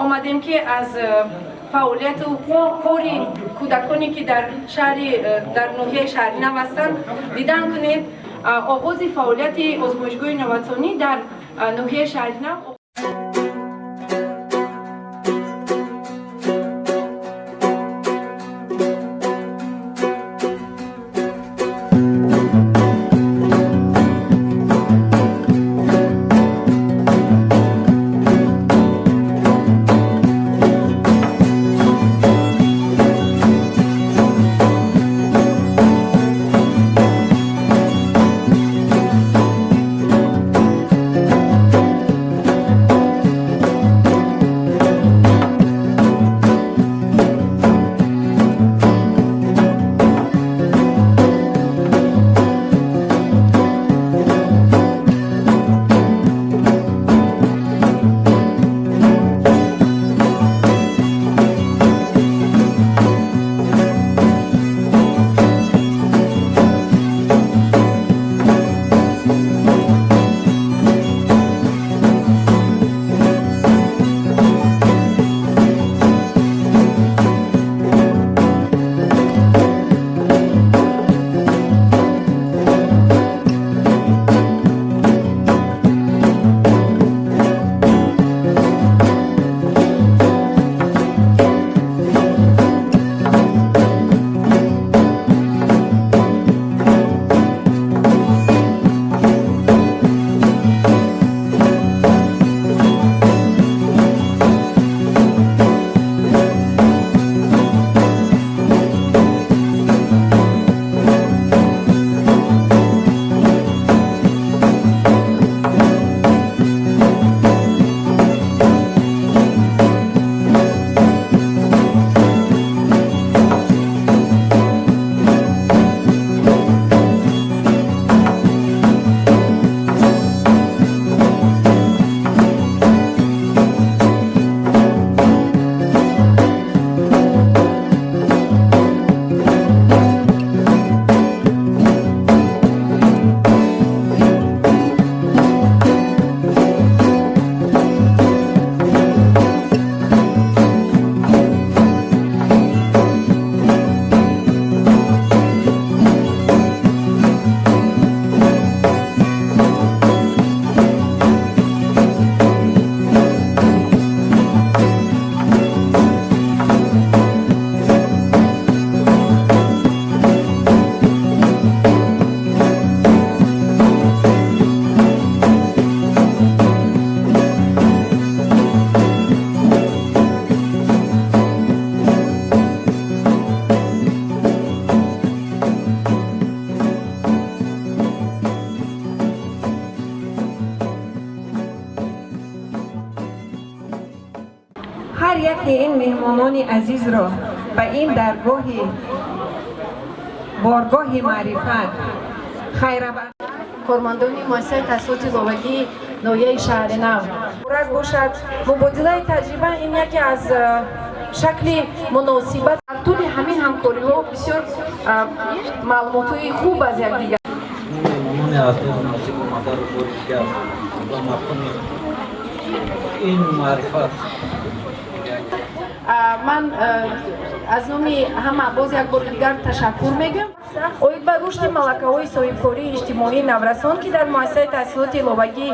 Омадем, ки аз фаъолияту кори кӯдаконе, ки дар шаҳри, дар ноҳияи Шаҳринав ҳастанд, дидан кунед. Оғози фаъолияти озмоишгоҳи инноватсионӣ дар ноҳияи Шаҳринав. Ҳар яке ин меҳмонони азизро ба ин даргоҳи боргоҳи маърифат хайрабад. Кормандони муассисаи таҳсилоти иловагии ноҳияи Шаҳринав муборак бошад. Мубодилаи таҷриба ин яке аз шакли муносибат. Дар тӯли ҳамин ҳамкориҳо бисёр маълумотҳои хуб аз якдигар Меҳмонони аз дур наздик омадаро бори дигар ба мақоми илму маърифат. Ман аз номи ҳама боз як бори дигар ташаккур мегӯям. Оид ба рушди малакаҳои соҳибкории иҷтимоии наврасон, ки дар муассисаи таҳсилоти иловагӣ